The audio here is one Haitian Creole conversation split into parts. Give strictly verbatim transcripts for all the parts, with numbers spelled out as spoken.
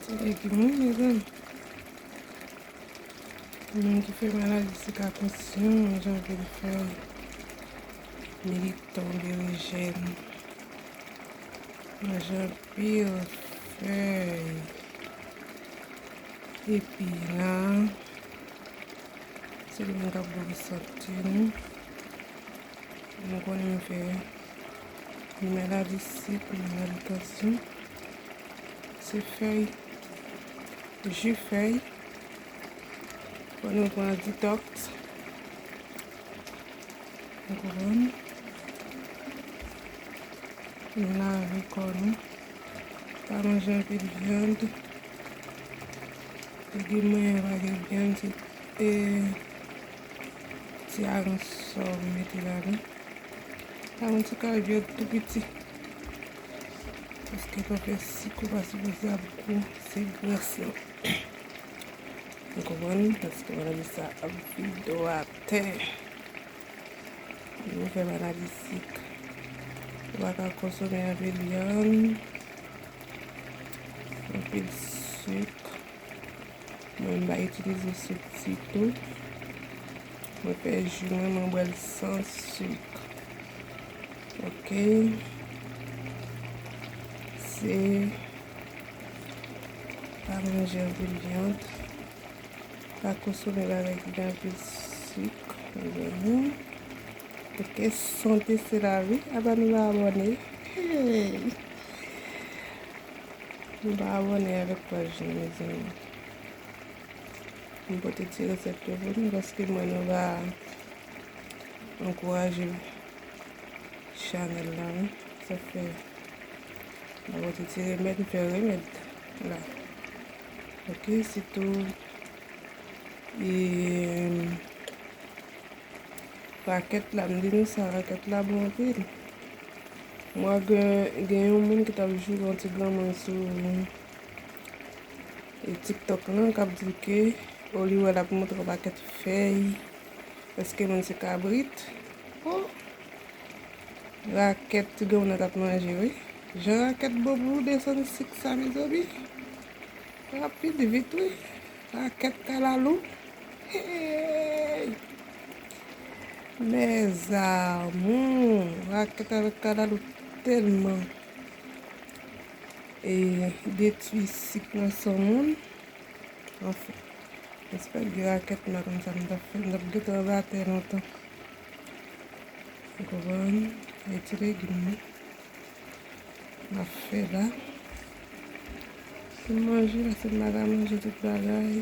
Legim wi, mezanmi. Moun ki fè maladi sik, atansyon, manje anpil fèy, militon, berejèn, manje anpil fèy, epina. Se li menm k ap bouyi sante nou. Nou konnen m fè ni maladi sik, ni maladi tansyon. Se fèy, ji fèy. Fò nou pran detox. Ou konprann? Nou lave kò nou. Pa manje anpil vyann. Legim mwen pa gen vyann, se, e, ti aransò m mete ladan. Pa yon ti kal vyann tou piti. Paske lè w fè sik, ou pa sipoze ap gwo, se gras lan. Ou konprann? Paske maladi sa ap vide w atè. Nou fè maladi sik. Ou pa ka konsome anpil vyann, anpil sik. Mwen, m pa itilize sik ditou. Mwen fè ji mwen, mwen bwè l san sik. Ok. Se pa manje anpil vyann. Pa konsome bagay ki gen anpil sik. Mezanmi. Ok, sante se lavi. Apa nou pa abòne? Hey! Nou pa abòne avèk paj nou, mezanmi. M pote ti resèt yo pou nou, paske mwen nou va ankouraje chanèl la, wi. Sa fè, m ap pote ti remèd, m fè remèd la. Ok, sitou, e, rakèt la, m di nou sa, rakèt la bon anpil. Mwen gen, gen yon moun ki t ap joure yon ti granmoun sou, e, TikTok lan, k ap di ke, o li wè l ap montre yon pakèt fèy, èske moun se kabrit? Oh! Rakèt ti granmoun nan t ap manje, wi. Jan rakèt bon pou desann sik sa, mezanmi. Rapid, vit, wi. Rakèt kalalou. Hey! Mes amours, rakèt avèk kalalou tèlman, e, detwi sik nan san moun. Anfen, espè gen rakèt m pa konn sa m t ap fè, m t ap gentan anba tè lontan. Ou konprann? E ti legim wi. M ap fè la. Pou m manje, paske m pa ka manje tout bagay.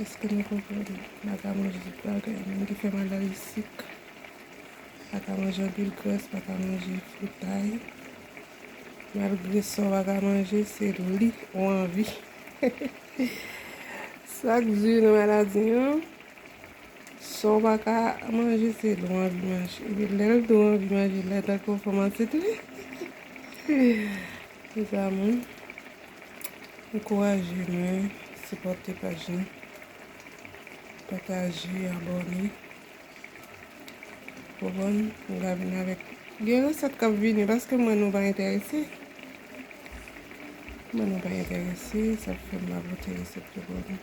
Èske nou konprann? M pa ka manje tout bagay. Moun ki fè maladi sik pa ka manje anpil grès, pa ka manje fritay. Malgre sa w pa ka manje, se li ou anvi. Sa k di nan maladi an, sa w pa ka manje, se li w anvi manje. Epi lè l di w anvi manje, lè tankou w fanm ansent wi. Mezanmi, ankouraje mwen, sipòte paj lan, pataje, abòne. Konprann? M ka vin avèk, gen resèt k ap vini, paske mwen nou pa enterese. Mwen nou pa enterese, sa fè m pa pote resèt yo pou nou.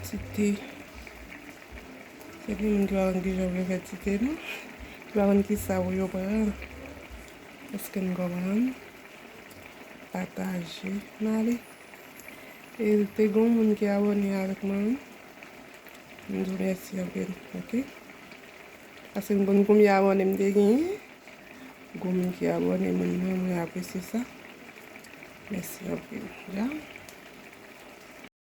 Ti te. Se gen moun ki pa konn kijan pou yo fè ti te, non? Ki pa konn ki sa pou yo pran. Èske n konprann? Pataje. M ale. E te gen yon moun ki abòne avèk mwen, wi. M di w mèsi anpil, ok? Paske m konn konbyen abòne m te genyen. Gon moun ki abòne, moun mwen, mwen apresye sa. Mèsi anpil. Ja?